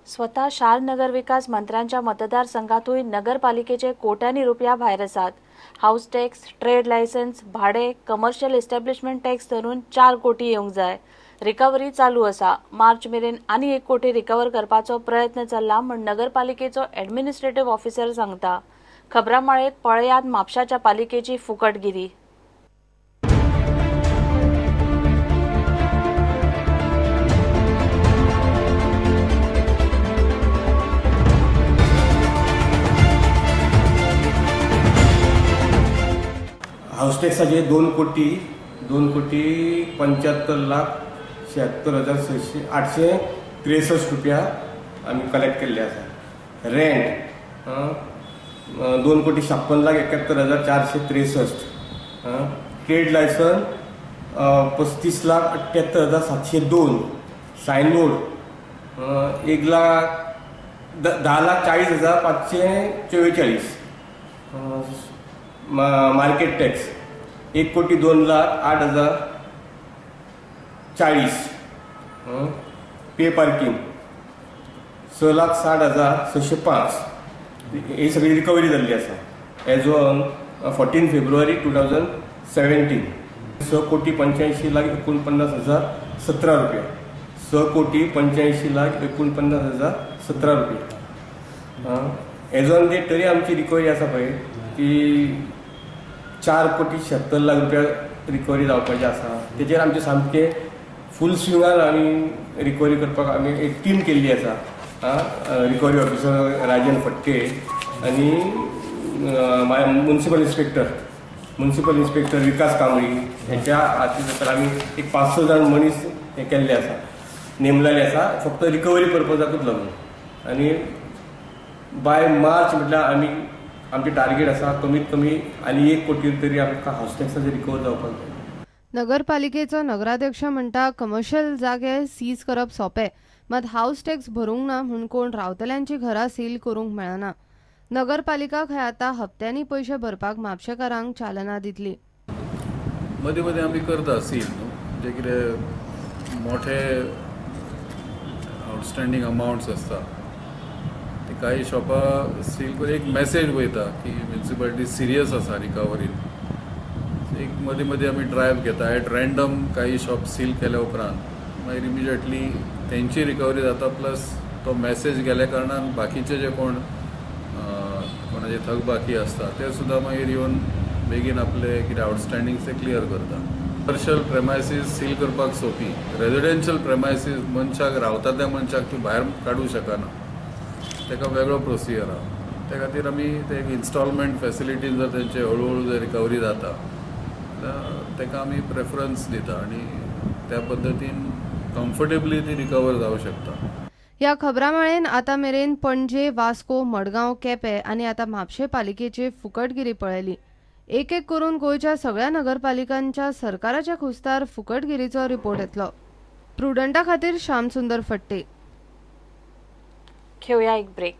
स्वता शार नगरविकास मंत्र्यांच्या मतदारसंघातूय नगरपालिकेचे कोट्यांनी रुपया भायर आसात. हाऊस टॅक्स, ट्रेड लायसन्स, भाडे, कमर्शियल एस्टॅब्लिशमेंट टॅक्स धरून 4 कोटी येवंक जाय. रिकव्हरी चालू आसा. मार्च मेरेन आनी 1 कोटी रिकव्हर करपाचो प्रयत्न चल्ला म्हण नगरपालिकेचो एडमिनिस्ट्रेटिव्ह ऑफिसर सांगता. खबरामाळेत पळयात म्हापशाच्या पालिकेची फुकटगिरी. हाऊस टॅक्साचे 2,75,76,863 रुपया आमी कलेक्ट केल्ले आसा. Rent 2,56,71,463. Trade licence 35,78,702. Signboard 1,10,40,544. Market tax 1,02,08,040. Pay parking 6,60,605. ही सगळी रिकव्हरी जाल्ली आसा एज ऑन 14 फेब्रुवारी 2017. 6,85,49,017 रुपया. 6,85,49,017 रुपया एज ऑन डेट तरी आमची रिकव्हरी आसा पळय की 4,76,00,000 रुपया रिकव्हरी जावपाची आसा. तेजेर आमचे सामके फूल स्विंगान आमी रिकव्हरी करपाक आमी एक टीम केल्ली आसा. रिकव्हरी ऑफिसर राजन फटके आनी म्युनिसिपल इन्स्पेक्टर विकास कांबळी हेच्या हातीन आमी एक 5-6 जाण मनीस हे केल्ले आसा, नेमलेले आसा फक्त रिकव्हरी पर्पजाकूच लागून. आनी बाय मार्च म्हटल्यार आमी आमची टार्गेट आसा कमीत कमी आनी 1 कोटी तरी आमकां हाऊस टॅक्साचे रिकवर जावपाक जाय. नगरपालिकेचो नगराध्यक्ष म्हणटा कमर्शियल जागे सीज करप सोंपें, मात हाऊस टॅक्स भरूंक ना म्हूण कोण रावतल्यांची घरां सील करूंक मेळना. नगरपालिका खंय आतां हप्त्यांनी पयशे भरपाक म्हापशेकारांक चालना दितली. मदीं मदीं आमी करता सील न्हू, जे कितें मोठे आउटस्टँडींग अमावंट्स आसता ते काही शॉपां सील करून एक मॅसेज वयता की म्युनिसिपालिटी सिरियस आसा रिकवरीन. एक मदीं मदीं आमी ड्रायव्ह घेता एट रँडम, काही शॉप सील केल्या उपरांत मागीर इमिजिएटली तेंची रिकवरी जाता, प्लस तो मॅसेज गेल्या कारणान बाकीचे जे कोण कोणाचे थकबाकी आसता ते सुद्दां मागीर येवन बेगीन आपले कितें आउटस्टँडींग ते क्लियर करता. कमर्शियल प्रेमायसीस सील करपाक सोंपी, रेजिडेन्शियल प्रेमायसीस मनशाक रावता त्या मनशाक तूं भायर काडूंक शकना, ताका वेगळो प्रोसिजर आहा. त्या खातीर आमी ते एक इन्स्टॉलमेंट फॅसिलिटी जर तेंचे हळुहळू जर रिकवरी जाता जाल्यार ताका आमी प्रेफरन्स दिता आनी त्या पद्दतीन कम्फर्टेबली ती रिकवर जावंक शकता. ह्या खबरामाळेन आतां मेरेन पणजे, वास्को, मडगांव, केपें आनी आतां म्हापशें पालिकेची फुकटगिरी पळयली. एक एक करून गोंयच्या सगळ्या नगरपालिकांच्या सरकाराच्या खुस्तार फुकटगिरीचो रिपोर्ट येतलो. प्रुडंटा खातीर श्यामसुंदर फट्टे. घेवया एक ब्रेक.